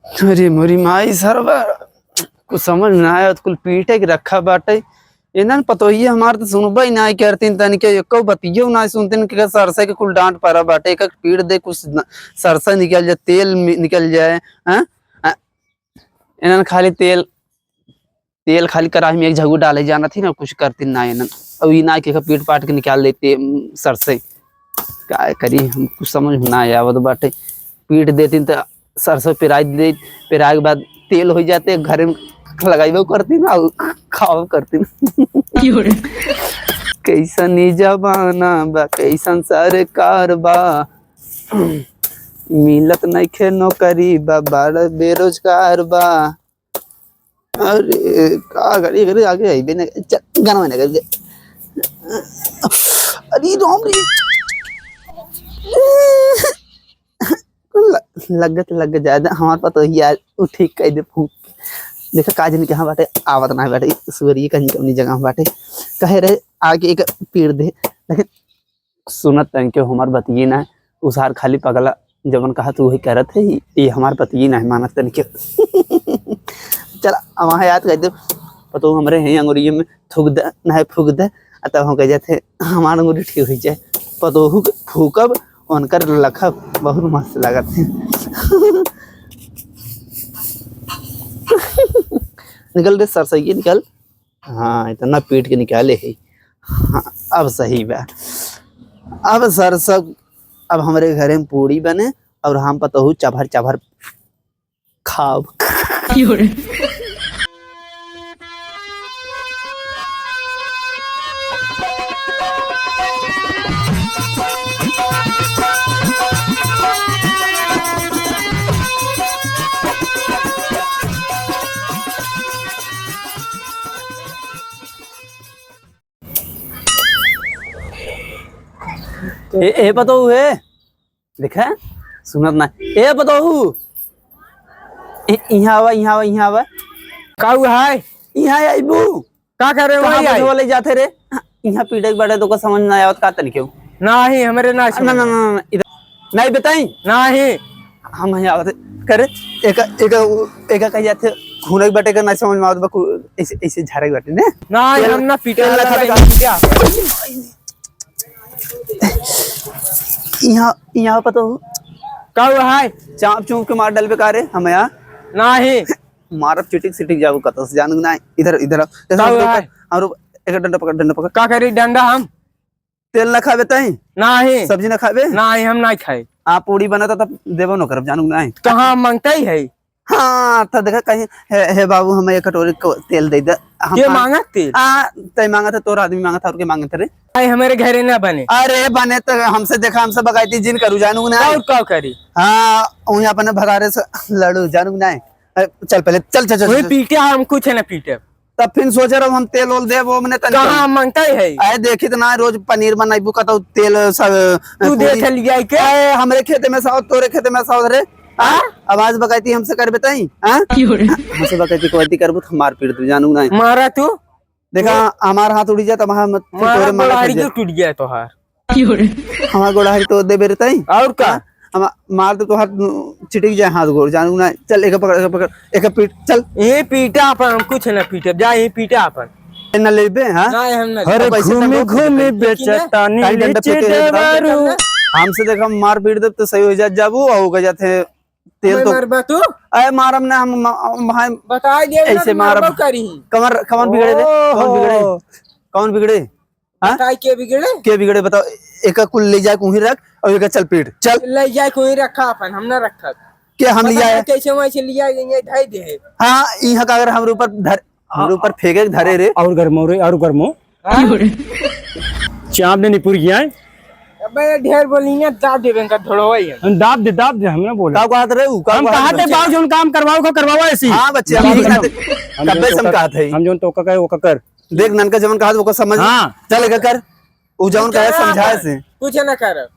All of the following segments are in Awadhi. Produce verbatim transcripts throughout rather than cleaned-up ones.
अरे मोरी माई सरवा, कुछ समझ ना आया, कुल पीटे के रखा बाटे। इन्हन पतोहिया हमार तो सुनबे ही ना करतीन, तनिके एको बतियो ना सुनतीन कि सरसे के कुल डांट परा बाटे, एक एक पीट दे, कुछ न-, सरसा निकल जाए, तेल मि-, निकल जाए, हैं? आ, इन्हन खाली तेल, तेल खाली कढ़ाई में एक झगू डाले जाना थी ना, कुछ करतीन ना इन्हन। अब ई ना कि एक पीट पाट के निकाल देते, उम, सरसे। का करी, हम कुछ समझ में ना आवत बाटे। पीट देतीन त सरसों पेराई दे, पेराए के बाद तेल हो जाते, घरे में लगाइबो करतीन ना, खाओ करतीन ना। क्यों रे? कैसन ई जमाना बा, कैसन सरकार बा, मिलत नइखे नौकरी बा, बड़ा बेरोजगार बा। अरे, का करी, करी, आगे अइबे ना, चल, गाना बजा के। अरे, राम रे। ल-, लगत, लग जाए, हमार पतोहिया, उ ठीक कइ दे फूंक। देखा, का जानी कहाँ बाटे, आवत ना बाटे, सुअरिये कहीं अपनी जगह बाटे। कहे रहे, आके एक पीट दे, लेकिन सुनत तनिके हमार बतिये ना, उ सार खाली पगला जवन कहत उहे करत है, ई, ई हमार बतिये ना मानत तनिके। चला, अब वहाँ याद कर दे, पतोहू हमरे हैं अंगुरिये में थूक दे, ना फूक दे, आ तब हम कह जाते, हमार अंगुरी ठीक हो जाए, पतोहू के फूकब, उनकर लखब, बहुत मस्त लागत है। निकल रे सरसैया, निकल। हाँ, इतना पीट के निकाले है। हाँ, अब सही बा। अब सरसों, अब हमरे घरे में पूड़ी बने और हम पतोहू चभर चभर खाब। ए, ए पतोहू है, देखा, सुनत ना। ए पतोहू, ए, इहाँ आवा, इहाँ आवा, इहाँ आवा। का हुआ है? इहाँ आइबू। का करे कहाँ वही आई? बुझवा ले जाते रे? इहाँ पीटे के बाटे, तोका समझ ना आवत का तनिके? नाही, हमरे ना ना, समझ। ना, ना, ना, इधर। नहीं बताई? नाही। हम यहाँ आवत करे, एक, एक, एक कह जाते, घूने के बाटे का ना समझ में आवत बा, कु-, ऐसे, ऐसे झारे के बाटे, ने? नाही, तेल, हम ना पीटे तेल वाला लगा नहीं, के क्या? यहाँ, यहाँ पतोहू। का हुआ है? चाप चूप के मार डालबे का रे, हम यहाँ? नाही। मारब चिटिक सिटिक जाबू कतौ से, जानू ना, इधर, इधर आओ। जैसे का हम हुआ ऊपर, है? हम ऊपर, एक डंडा पकड़, डंडा पकड़। का करी डंडा हम? तेल ना खाबे तई? नाही। सब्जी ना खाबे? नाही, हम नाही खाई। आप पूड़ी बनता तब देबो न करब, जानू नाही। कहाँ मांगता ही है? हाँ, तो देखा कहीं, "हे, हे बाबू, हमें एक कटोरी को तेल दे दे।" हम के मांग-, मांगत तेल? आ, तई मांगत है, तोर आदमी मांगत है, और के मांगत रे? आई, हमारे घरे ना बने। अरे, बने तो हमसे देखा, हमसे बगायती जिन करू, जानू ना। और का करी? हाँ, वहीं अपने भगारे से लड़ू, जानू ना। अरे, चल पहले, चल, चल, चल, वही चल। पीटे, हम कुछ ना पीटे। तब फिर सोचे रहो हम तेल ओल देब, वो मने तनिक कहाँ मांगता ही है? अरे देखी तो ना, रोज पनीर बनाइबू का तो तेल सब, तू पूरी। देख लिया के? अरे हमरे खेते में साउथ, तोरे खेते में साउथ रे। हाँ? हाँ? आवाज बगायती हमसे कर बताई, हाँ? क्यों रे? हमसे बगायती, बगायती करबू तो मार पीट दू, जानू ना। मारा तू? देखा, हमार हाथ उड़ी जाए तो हमार मत, मारा तोरे मार गोड़ारी पीट जाए। क्यों टूट गया तोहार? हमार गोड़ारी तो देबे रे तई। और का? हाँ? हम मार दे तो हाथ चिटिक जाए, हाथ गोड़, जानू ना। चल, एक पकड़, एक पकड़, एक पीट, चल। ये पीटा अपन, हम कुछ ना पीटे, जा ये पीटा अपन। ए, ना लेबे, हाँ? ना, हम ना अरे अब ऐसे घूमी करबो, घूमी लेकिन ना, बेचतानी काहे डंडा लीची फेंके है, बताओ? देवरू। हमसे देख, हम मार पीट देब तो सही हो जात जाबू, और हो जाते तेल हमें तो मारबा तू? अरे मारब ना, हम मा-, हम भाई बता दिया ना, ऐसे मारब। मारबो करी। कमर, कमर बिगड़े रे, कौन बिगड़े? ओहो। कौन बिगड़े? हाँ? बताई के बिगड़े? के बिगड़े बताओ? एका कुल ले जाए कुहीं रख और एका चल पीट, चल। ले जाए कुहीं रखा अपन, हम ना रखत। के हम पता लिया ना है? कैसे वैसे लिया, ये धई दे है। हाँ, यहाँ का अगर हमरे ऊपर धर-, हमरे ऊपर फेंके के धरे रे। और गरमो रे, और गरमो। हाँ? चाप ने निपुर गया है। अबे ढेर बोली ना, दाब देबे इनका धोड़वा ही है। हम दाब दे, दाब दे, हम ना बोले। का कहत रहे उ? का हम कहत कहत रहे? है, बाबू जौन काम करवाओ का करवाओ ऐसी। हाँ बच्चे, हम हम यही जौन कहते, हम कब्बे जौन से हम तोका, कहत है। हम जौन तोका कहे, ओका कर। देख, ननका जवन कहा था, ओकर समझ। हाँ। चल, एकर कर। उ जवन कहे, समझाए से। कुछ ना कर।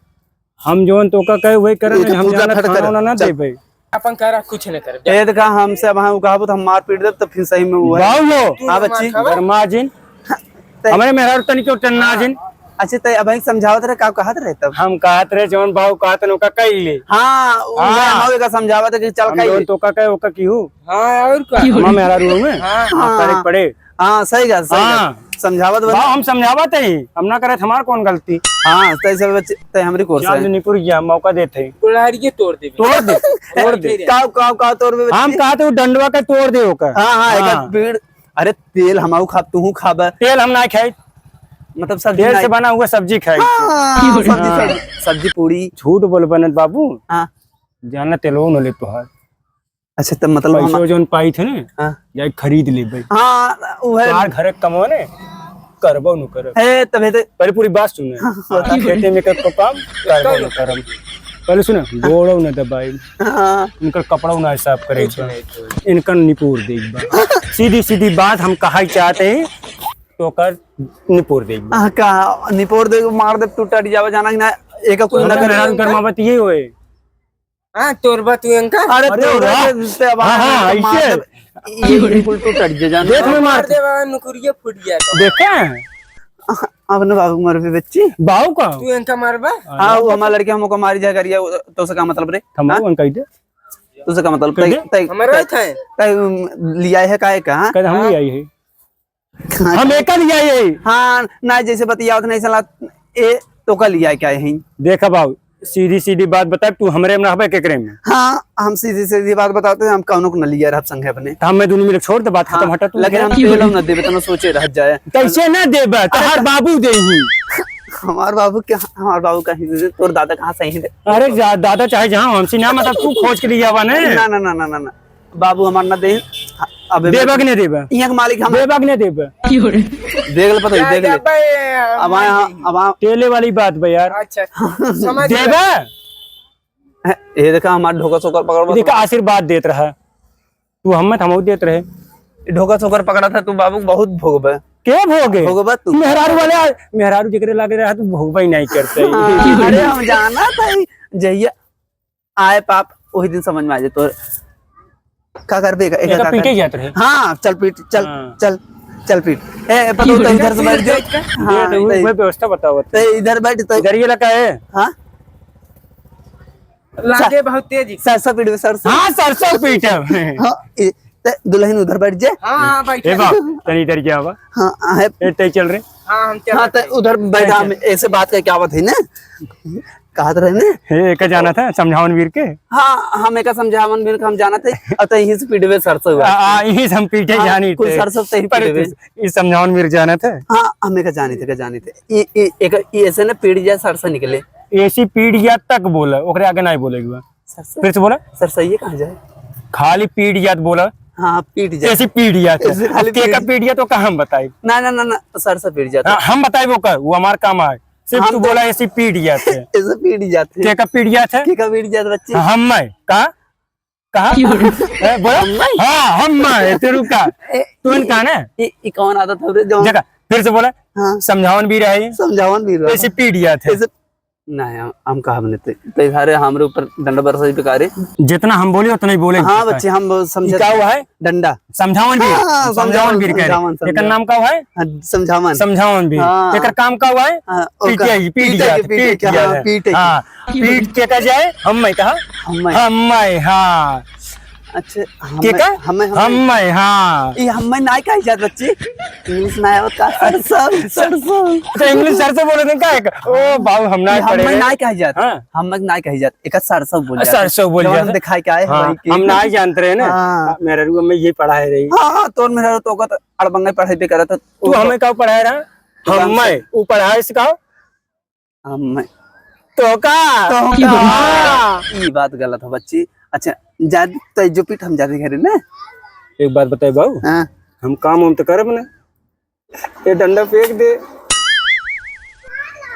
हम जवन तोका कहे, वही करे, ये तो हम पूजा जाना फट खाना कर। वाना ना चल। दे भाई। अपन करा, कुछ ना कर। ए, देखा, हमसे अब हाँ, उ कहबो तो हम मार पीट देब, तो फिर सही में वो है। बाबू हो। तू हाँ, ना बच्ची। मार खावा। गरमा जिन। ते- हमारे मेहरारू तनी क्यों टन्ना जिन। अच्छा, तै अबहीं समझावत रहे, का कहत रहे तब? हम कहत रहे, जौन बाऊ कहत रहे, ओका कइले। हाँ, उ हाँ। हम एका समझावत रहे कि चल हम कइले। जौन तोका कहे, ओका किहू। हाँ, और का? हमार मेहरारू हमें। हाँ। हाँ, करे के पड़े। हाँ, सही बात, सही बात। हाँ। समझावत बने। बाऊ, हम समझावत ही, हम ना करे, हमार कौन गलती? हाँ, तै सब बच्चे, तै हमरी कोर से। चांद निपुर गया, मौका देते। कुल्हाड़िये तोड़ दे। तोड़ दे, तोड़ दे। का, का, का तोड़ दे हम बच्चे? कहत ही, उ डंडवा का तोड़ दे ओकर। हाँ, हाँ, एक हाँ। पीड़ अरे तेल हमाऊ खाब, तूहू खाब। तेल हम ना खाई। मतलब सब्जी तेल ना से बना हुआ सब्जी खाई। हाँ, सब्जी, हाँ। सब्जी, सब्जी पूड़ी। झूठ बोल बनत बाबू। हाँ। जाना तेलवो न ले तोहार। अच्छा, तब मतलब हम पैसो जौन पाई थे ना, हाँ। जाई खरीद लेबे। हाँ, उहे। तोहार घरे कमवा ने, करबो न करब। हे, तबे तो पहले पूरी बात सुने। हाँ, हाँ, बता। खेते में के काम, करबो न करब। पहले सुने, गोड़ो न दबाई। हाँ। इनकर कपड़ो ना साफ करे कुछ के बा। नहीं, कुछ। इनकर निपोर दे बा। सीधी सीधी बात हम कहई चाहते हैं, तो ओकर निपोर दे बा। हाँ, का निपोर दे, मार दे, टूट टट जावे, जाना कि ना, एक कुछ ना हमरा करे। मेहरारू गरमावत ये होए। हाँ, तोर बा तू इनका। अरे अरे तोर वाह। बा, ते अब हाँ, हाँ, मार ऐसे। दे, ये बिल्कुल टूट टट जाए, जाना। देख मैं मार मार दे बा, नुकुरिया फूट गया तो। देखे? अपने बाबू मर भी बच्ची। बाऊ का? तू इनका मार बा? हाँ, वो हमार लड़के हमको मारी जा करिया, तो से का मतलब रे? हम हाँ? उनका ही दे। तुझे का मतलब? कह तै, दे। तै, हमारा तै, था है। तै, उम, लिया है काहे का, हाँ? कह दे, हम हाँ। लिया ही है। हाँ। हम एका लिया ही है। हाँ, ना जैसे बतियावत नहीं सला, ए, तो का लिया क्या है? देखा बाबू, सीधी सीधी बात बता, तू हमरे में रहबे केकरे में? हाँ, हम सीधी सीधी बात बताते हैं, हम कौनो को न लिया रहब संगे अपने। तो हम मैं दोनों मिलके छोड़ दे बात, खत्म, हाँ, हटा तू। लेकिन हम तेल न देबे, तो न सोचे रह जाए। कैसे ना देबे? अरे तोहार बाबू दे ही। हमार बाबू के, हमार बाबू का ही दे, तोर दादा कहाँ से ही दे? अरे जा-, दादा चाहे जहाँ हो, हमसे ना मतलब तू खोज के लिए आवा ने। ना, ना, ना, ना, ना, ना। बाबू हमार ना दे। अबे देबा कि नहीं देबा? यहाँ के मालिक हम। देबा कि नहीं देबा? देख ले, पता ही, जा, देख जा, ले। भाई, अब आया, मार दी। अब आ- तेले वाली बात बा यार। अच्छा, समझ गए। देबा? ये देखा, हमार ढोका सोकर पकड़, देखा, आशीर्वाद देत रहा। तू हमें थमऊ देत रहे। ढोका सोकर पकड़ा था तू बाबू, बहुत भोगबे। के भोगे? भोगबा तू। मेहरारू वाले आ-, मेहरारू जेकरे लागे रहा, तू भोगबा ही नहीं करते। हाँ, अरे हम जाना था ही, जहिया आए पाप, वही दिन समझ में आ जाए तो। का करबे? एका, एका एका का पीटे कर-, जात रहे। हाँ, चल पीट, चल, हाँ। चल, चल पीट। ए, ए, पता तो इधर से बैठ जा। हाँ, ये तो वही व्यवस्था बतावत। ए, इधर बैठ, तो इधर ये लगा है। हाँ? लागे सा-, बहुत तेज। सरसों पीट में, सरसों। हाँ, सरसों पीट। हाँ, ए, ते दुल्हन उधर बैठ जे। हाँ, हाँ, बैठ ए जा। बाप, तनी इधर क्या हुआ? हाँ, हाँ, है। ए, तय चल रहे। हाँ, हम चल हाँ, रहे। ते उधर बैठा, अच्छा। हम ऐसे बात करके आवत है ना। कहत रहे ने। हे, एका जाना था, समझावन वीर के? हाँ, हम एका समझावन वीर के हम जानत है। अ, तो यहीं से पीटवे सरसों हुआ। आ, आ, यहीं से हम पीटे हाँ, जानी कुल थे। सरसों से ही पर पीटवे। इस, इस समझावन वीर जाना था? हाँ, हम एका जानी थे, एका जानी थे। ई, ई, एका, ई ऐसे ना पीट जाए, सरसों निकले। ऐसी पीट जाए तक बोला, ओकरे आगे नहीं बोले एक बार। सरसों? फिर से बोला। सरसों ये कहाँ जाए? खाली पीट जात बोला। हाँ, पीट जात। ऐसी पीट जात है। ऐसे खाली अब के का पीट पीट जात, तो का हम बताई? ना, ना, ना, ना, सरसों पीट जात है। हाँ, हम बताई वो का, वो हमार काम है। सिर्फ हम तू तो बोला ऐसी पीट जात है। ऐसे पीट जात है। के का पीट जात है? के का पीट जात बच्चे? हाँ, हम मैं। का? कहा? क्यों? ए, बोला? हम मैं। हाँ, हम मैं। तेरू का? ए, तू ये, इनका ना? ये, ये कौन आदत है रे, जो देखा, फिर से बोला। हाँ। समझावन भी रहे। समझावन भी रहे। ऐसे पीट जात है। ऐसे नहीं, हम, हम कहा बने ते, ते सारे हमरे ऊपर डंडा बरसा ही बेकार है। जितना हम बोले, उतना ही बोले। हाँ, बच्चे, हम बहुत समझे। ई का हुआ है? डंडा। समझावन भी। हाँ, हाँ, समझावन समझावन, भी कह रहे। समझावन, एकर समझावन। नाम का हुआ है? हाँ, समझावन। समझावन भी। हाँ। एकर काम का हुआ है? हाँ, ओकर पीटे ही, पीट पीटे जात, के, पीटे पीट के, जात। हाँ, पीटे के। हाँ। पीट के का जाए? हम मैं कहा? हम मैं। हम मैं, हाँ। अच्छा, हम के मैं, का? हम मैं, हम हम मैं। मैं, हाँ। ई हम मैं नाय कही जात बच्चे। English ना आवत का? सरसों, सरसों। अच्छा, English सरसों बोले थे का? ओ, बाबू, हम ना ई हम पढ़े मैं रहे। नाय कही जात। हाँ। हम मैं नाय कही जात। एका सरसों बोल जात। सरसों बोल जवन जात। हम दिखाई के आए हैं हाँ, वही के। हम नाय जानत रहे ना। हाँ। मेहरारू में ये पढ़ाए रही। हाँ, हाँ, तोर मेहरारू तो ओका तो अड़बंगे पढ़ाई पे करत है। तू हमें का पढ़ाए रहा? दुकान हम से। मैं, ऊ पढ़ाए सिखाओ। हम मैं। तो का? तो का? हाँ। ई बात गलत है बच्ची। अच्छा, जा, तै जो पीट हम जाते घरे ना। एक बात बताए बाबू, हाँ। हम काम हम तो करब ना, ये डंडा फेंक दे।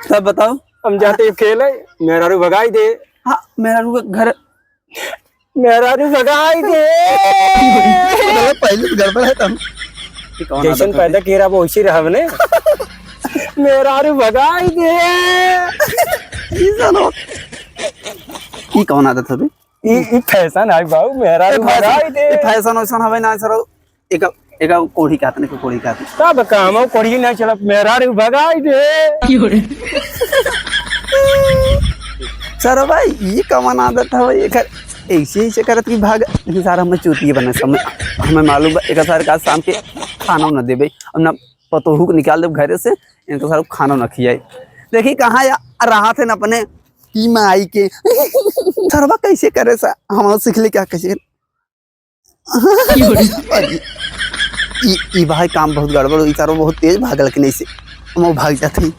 तब बताओ। हम जाते खेले, मेहरारू भगाई दे। हाँ, मेहरारू के घर मेहरारू भगाई दे। मतलब पहले तो गड़बड़ है तब। ये कौन जैसन आदत होती? पैदा किए रहा, वो वैसे रहब ने। मेहरारू भगाई दे। ई सालो। ई कौन आदत होती? ई, ई fashion है बाबू, मेहरारू ए, fashion, भगाई दे। ए, fashion वैसन हवे ना सर। एक एका कोढ़ी कहत नहीं, कोढ़ी कहत। तब काम हो, कोढ़ी नहीं चलत, मेहरारू भगाई दे। सरवा, ई कवन आदत हवे एकर? ऐसे, ऐसे करत कि भाग, लेकिन सारा हमें चूतिए बने समय। हमें मालूम बा, एकर सारे का शाम के खाना न देबे, अब ना पतोहू के निकाल देब घरे से, इनको सारा खाना न खियाए। देखी कहाँ या रहा थे न अपने की माई के। सरवा कैसे करे सा, हम सीख ले क्या कैसे करे? ई, ई भाई काम बहुत गड़बड़ हो, ई सारो बहुत तेज भागल कि नहीं से, हम भाग जाते हैं।